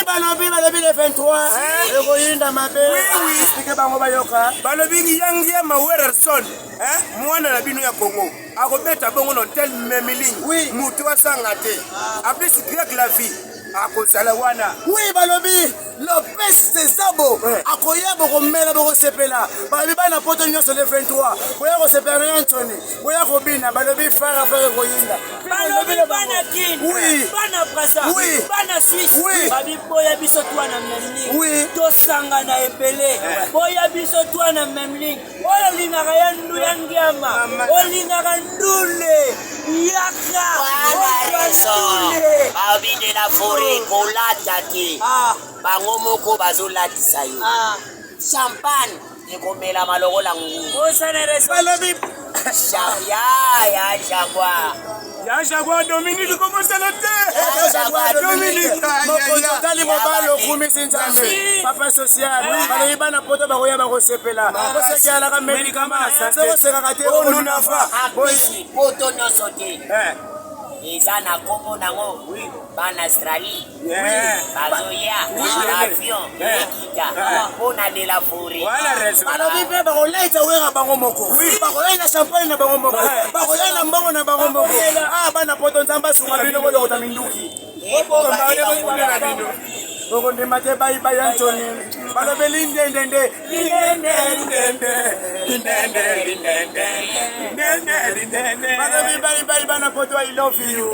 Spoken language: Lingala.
balobi balobi le 23 ekoyinda mabe. Explique bango bayoka. Balobi Yangiama Werrason, mwana na bino ya Congo, akobeta bongo na hotel Memling. Mutu asanga te. En plus Greg la vie akozala wana. Oui, balobi Lopez Sesabo akoya, bokomela, bokosepela. Balobi bana poto nyonso, le 23 boya kosepela na Antony, boya kobina. Balobi fara fara, ekoyinda. Balobi bana Kin, bana Brasa, bana Suisse, babi boya biso twa na Memling, tosangana ebele. Boya biso twa na Memling. Oyo olingaka ya ndu ya ngiama, olingaka ndule, yaka. Wana raison. Babi de la forêt kolata te. Bango moko bazolatisa yo. Champagne ekomelama lokola ngulu. Oza na raison. Balobi Ya ya Jaguar. Ya Jaguar Dominique, kokosala te. Ya Jaguar. Dominique. Mokonzi otali mobali, okumisi Nzambe, papa social. Balobi bana poto bakoya, bakosepela. Kosekelaka médicament, sokosekaka te, onunafa. Ampisi poto nyonso te eza na nkombo nango. Bana Australie bazoya, avion ekita mpona de la forêt. Wana raison. Balobi mpe bakolaita Wera bango moko, bakoya na champagne na bango moko, bakoya na mbongo na bango moko. Ah, bana poto, Nzambe asunga bino, bolokota minduki okondima te. Bayiba ya Ntoni balobeli ndendende lindendendende Lindende, lindende, lindende, lindende. Balobi bye bye bana poto, I love you.